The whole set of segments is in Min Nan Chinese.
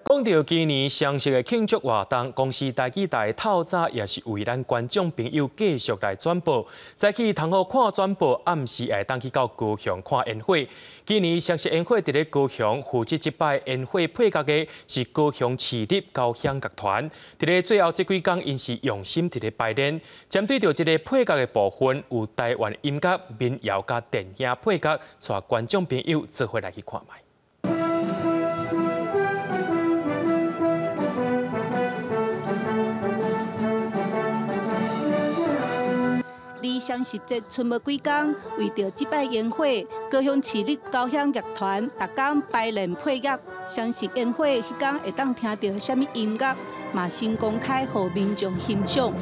講到今年雙十的慶祝活動，公視台語台透早也是為咱觀眾朋友繼續來轉播。早起通好看轉播，暗時會當去到高雄看煙火。今年雙十煙火佇咧高雄負責這擺煙火配樂的是高雄市立交響樂團。佇咧最後這幾工，𪜶是用心佇咧排練。針對著這个配樂的部分，有台灣音樂、民謠佮電影配樂，帶觀眾朋友做伙來去看覓。雙十節賰無幾工，為著這擺煙火，高雄市立交響樂團逐工排練配樂。雙十煙火彼工會當聽著啥物音樂，嘛先公開予民眾欣賞。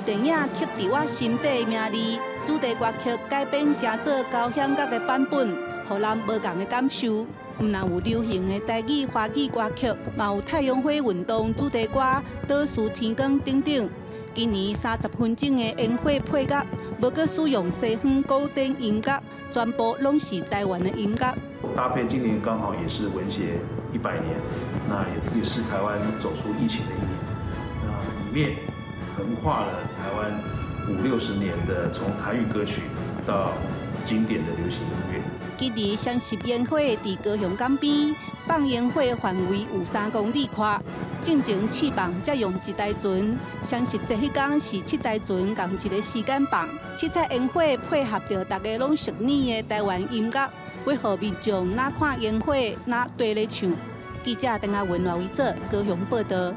電影《刻佇我心底的名字》主題歌曲改編成做交響樂的版本，予人無仝的感受。毋但有流行的台語、華語歌曲，嘛有太陽花運動主題歌《倒數天光》等等。今年30分鐘的煙火配樂，無閣使用西方古典音樂，全部攏是台灣的音樂。搭配今年剛好也是文協100年，那也是台灣走出疫情的一年，那裡面橫跨了台灣五六十年的從台語歌曲到經典的流行音樂。今年雙十煙火佇高雄港邊放煙火範圍有3公里寬，進前試放才用一台船，雙十節彼工是7台船仝一个時間放。七彩煙火配合著大家攏熟耳的台灣音樂，欲予民眾若看煙火，若綴咧唱。記者鄧阿文、賴維哲高雄報導。